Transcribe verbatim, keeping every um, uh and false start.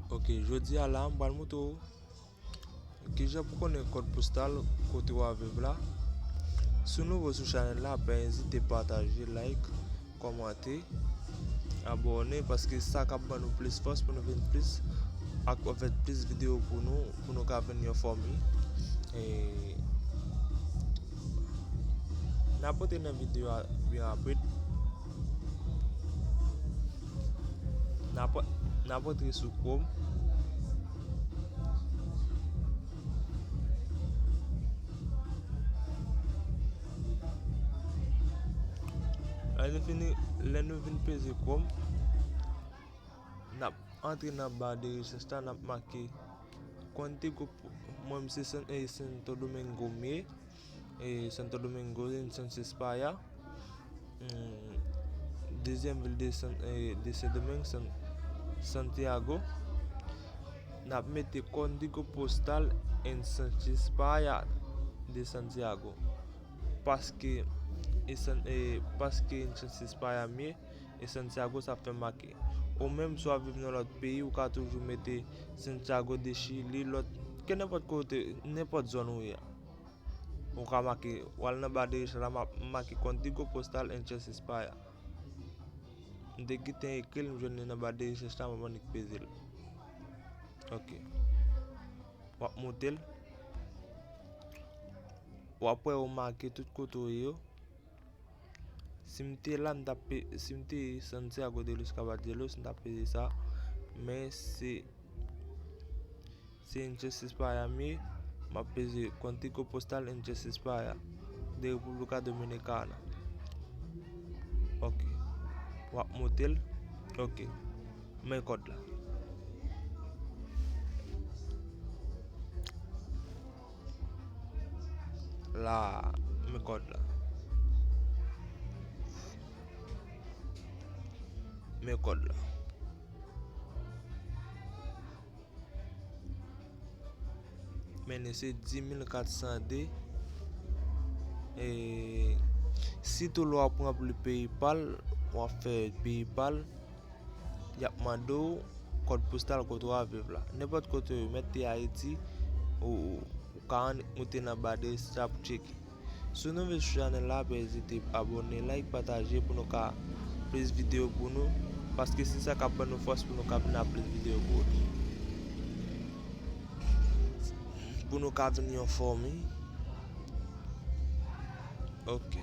Ok, jodi a la, m pral montre w kijan pou konnen kòd postal kote w ap viv la. Si w nouvo sou chanèl la, pa ezite pataje, like, kòmante, abòne, paske sa k ap ban nou plis fòs pou nou vin plis ak fè plis videyo pou nou, pou nou ka vin yon fanmi. E n ap antre nan videyo a byen rapid. N ap, n ap antre sou Chrome. Lè nou fini, lè nou vin peze Chrome, n ap antre nan ba de rechèch la, n ap make Contigo, mwen, m se San-, eh, Santo Domingo m ye. Eh, Santo Domingo, in Sánchez Paya. Hmm, dezyèm vil de San-, eh, de Sendomeng, San-, Santiago. N ap mete Código Postal en Sánchez Paya de Santiago. Paske, e San-, eh, paske in Sánchez Paya m ye, e Santiago sa fè make. Ou menm, si w ap viv nan lòt peyi, ou ka toujou mete Santiago de Chile, lòt, ke nenpòt kote, nenpòt zòn ou ye a. Ou ka make, w al nan ba de rechèch la, m ap make Código Postal en Sánchez Paya. M te gentan ekri l, m jwenn li nan ba de rechèch la, m ap annik peze l. Ok. W ap moute l. W ap wè yo make tout kote w ye yo. Si m te la, m t ap pe-, si m te Santiago de los Caballeros, m t ap peze sa. Men se, se en Sánchez Paya m ye, m ap peze Código Postal en Sánchez Paya de República Dominicana. Ok. W ap moute l. Ok. Men kòd la. La, men kòd la. Men kòd la. Men li se dis mille quatre cent deux. E sitou lè w ap ranpli PayPal, w ap fè PayPal, y ap mande w kòd postal kote w ap viv la. Nenpòt kote w ye, mèt te Ayiti, ou, ou ka annik moute nan ba de rechèch la pou tcheke. Si w nouvo sou chanèl la, pa ezite abòne, like, pataje pou nou ka plis videyo pou nou. Paske se sa k ap ban nou fòs pou nou ka vin ap plis videyo pou nou. Pou nou ka vin yon fanmi. Ok.